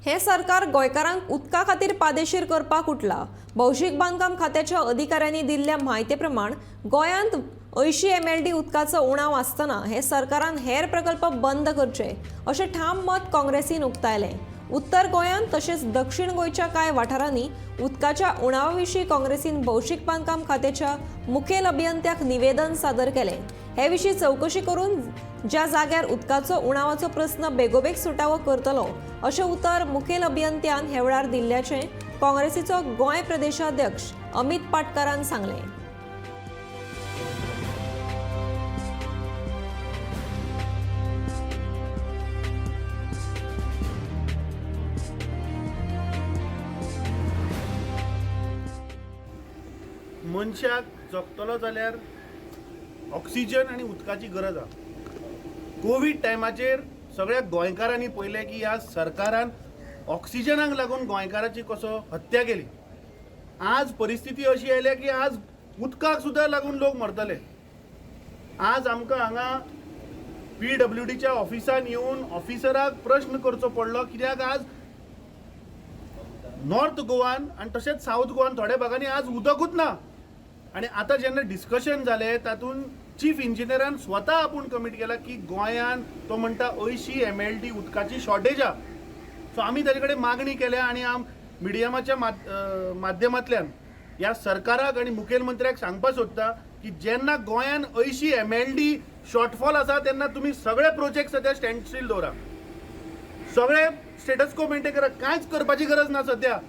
हें सरकार गोंयकारांक उदका खातीर पादेशीर करपाक उठलां. भौशीक बांदकाम खात्याच्या अधिकाऱ्यांनी दिल्ल्या म्हायती प्रमाण गोंयांत 80 एमएलडी उदकाचो उणाव आसतना हे सरकारान हेर प्रकल्प बंद करचे अशें ठाम मत काँग्रेसीन उक्तायलें. उत्तर गोंयांत तशेंच दक्षिण गोंयच्या कांय वाठारांनी उदकाच्या उणावा विशीं काँग्रेसीन भौशीक बांदकाम खात्याच्या मुखेल अभियंत्याक निवेदन सादर केलें. हे विशीं चवकशी करून ज्या जाग्यार उदकाचो उणावाचो प्रस्न बेगोबेग सुटावो करतलो अशें उतर मुखेल अभियंत्यान हे वेळार दिल्ल्याचें काँग्रेसीचो गोंय प्रदेशाध्यक्ष अमित पाटकारान सांगलें. मनशाक जगतलो जाल्यार ऑक्सिजन आनी उदकाची गरज आसा. कोवीड टायमाचेर सगळ्या गोंयकारांनी पळयलें की ह्या सरकारान ऑक्सिजनाक लागून गोंयकाराची कसो हत्या केली. आज परिस्थिती अशी आयल्या की आज उदकाक सुद्दां लागून लोक मरतले. आज आमकां हांगा पीडब्ल्यूडीच्या ऑफिसान येवन ऑफिसराक प्रश्न करचो पडलो, कित्याक आज नॉर्थ गोवान आनी तशेंच सावथ गोवान थोड्या भागांनी आज उदकूच ना. आनी आतां जेन्ना डिस्कशन जालें तातूंत चीफ इंजिनियरान स्वता आपूण कमीट केला की गोंयान तो म्हणटा 80 एमएलडी उदकाची शॉर्टेज आहा. सो आमी ताजे कडेन मागणी केल्या आनी आम मिडियमाच्या माध्यमांतल्यान ह्या सरकाराक आनी मुखेलमंत्र्याक सांगपाक सोदता की जेन्ना गोंयान 80 एमएलडी शॉर्टफॉल आसा तेन्ना तुमी सगळे प्रोजेक्ट सद्या स्टँड स्टील दवरा, सगळे स्टेटस को मेंटेन करा, कांयच करपाची गरज ना सद्या.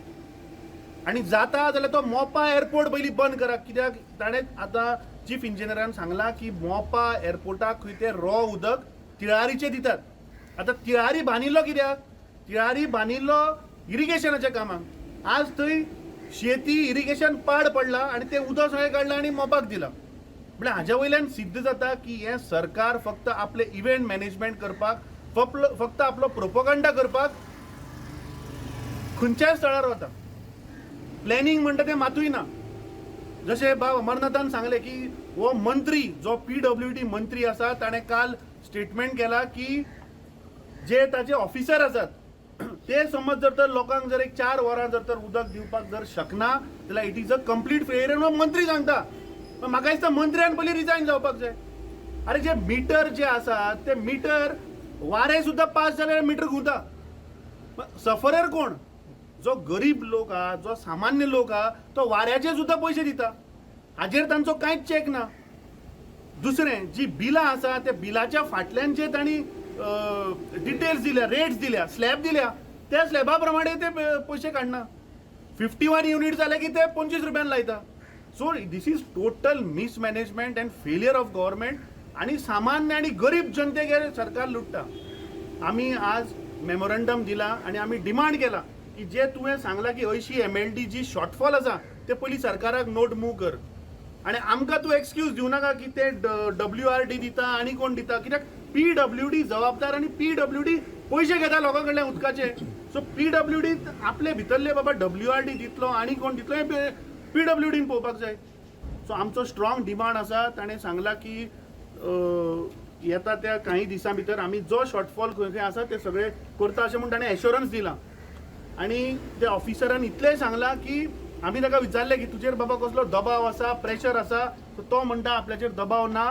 आनी जाता जाल्यार तो मोपा एअरपोर्ट पयलीं बंद करा, कित्याक ताणें आतां चीफ इंजिनियरान सांगलां की मोपा एअरपोर्टाक खंय ते रॉ उदक तिळारीचें दितात. आतां तिळारी बांदिल्लो कित्याक? तिळारी बांदिल्लो इरिगेशनाच्या कामाक. आज थंय शेती इरिगेशन पाड पडलां आनी तें उदक सगळें काडलां आनी मोपाक दिलां. म्हळ्यार हाज्या वयल्यान सिद्ध जाता की हें सरकार फक्त आपलें इव्हेंट मॅनेजमेंट करपाक, फक्त आपलो प्रोपोगंडा करपाक खंयच्याय स्थळार वता. प्लॅनिंग म्हणटा तें मातूय ना. जशें बाब अमरनाथान सांगलें की हो मंत्री जो पीडब्ल्यूडी मंत्री आसा ताणें काल स्टेटमेंट केला की जे ताजे ऑफिसर आसात ते समज जर तर लोकांक जर एक 4 वरां जर तर उदक दिवपाक जर शकना जाल्यार it is a complete failure म्हणून मंत्री सांगता. पण म्हाका दिसता मंत्र्यान पयलीं रिजायन जावपाक जाय. अरे जे मिटर जे आसा ते मिटर वारें सुद्दां पास जाल्यार मिटर घुंवता. सफरर कोण? जो गरीब लोक आहा, जो सामान्य लोक आहा, तो वाऱ्याचे सुद्दां पयशे दिता. हाजेर तांचो कांयच चॅक ना. दुसरें, जी बिलां आसा त्या बिलाच्या फाटल्यान जे तांणी डिटेल्स दिल्या, रेट्स दिल्या, स्लॅब दिल्या, त्या स्लॅबा प्रमाणे ते पयशे काडना. 51 युनीट जाले की ते 25 रुपयान लायता. So this is total mismanagement and failure of government. आनी सामान्य आनी गरीब जनतेक सरकार लुट्टा. आमी आज मेमोरंडम दिला आनी आमी डिमांड केला की जे तुवें सांगलां की 80 एमएलडी जी शॉर्टफॉल आसा ते पयलीं सरकाराक नोट मूव कर. आनी आमकां तूं एक्सक्यूज दिवं नाका की ते डब्ल्यू आर डी दिता आनी कोण दिता, कित्याक पीडब्ल्यूडी जबाबदार आनी पीडब्ल्यूडी पयशे घेता लोकां कडल्यान उदकाचे. सो पीडब्ल्यूडी आपले भितरले बाबा डब्ल्यूआरडी दितलो आनी कोण दितलो हें पीडब्ल्यूडीन पळोवपाक जाय. सो आमचो स्ट्रॉंग डिमांड आसा. ताणें सांगलां की येता त्या काही दिसां भितर आमी जो शॉर्टफॉल खंय खंय आसा ते सगळे करता अशें म्हूण ताणें एश्योरन्स दिलां. आनी त्या ऑफिसरान इतलेंय सांगलां की आमी ताका विचारलें की तुजेर बाबा कसलो दबाव आसा, प्रेशर आसा, सो तो म्हणटा आपल्याचेर दबाव ना,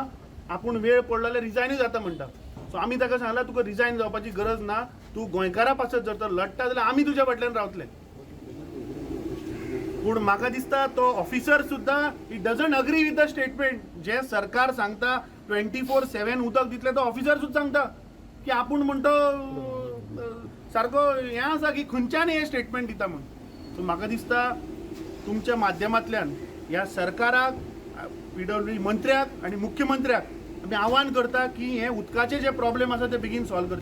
आपूण वेळ पडलो जाल्यार रिजायनूय जाता म्हणटा. सो आमी ताका सांगलां तुका रिजायन जावपाची गरज ना, तूं गोंयकारा पासत जर तर लडटा जाल्यार आमी तुज्या फाटल्यान रावतले. पूण म्हाका दिसता तो ऑफिसर सुद्दां he doesn't agree with the statement. जें सरकार सांगता 24/7 उदक दितले, तो ऑफिसर सुद्दां सांगता की आपूण म्हणटा सारको हें आसा की खंयच्यान हें स्टेटमेंट दिता म्हूण. सो म्हाका दिसता तुमच्या माध्यमांतल्यान ह्या सरकाराक, पीडब्ल्यू मंत्र्याक आनी मुख्यमंत्र्याक आमी आव्हान करता की हे उदकाचे जे प्रॉब्लेम आसा ते बेगीन सॉल्व करचे.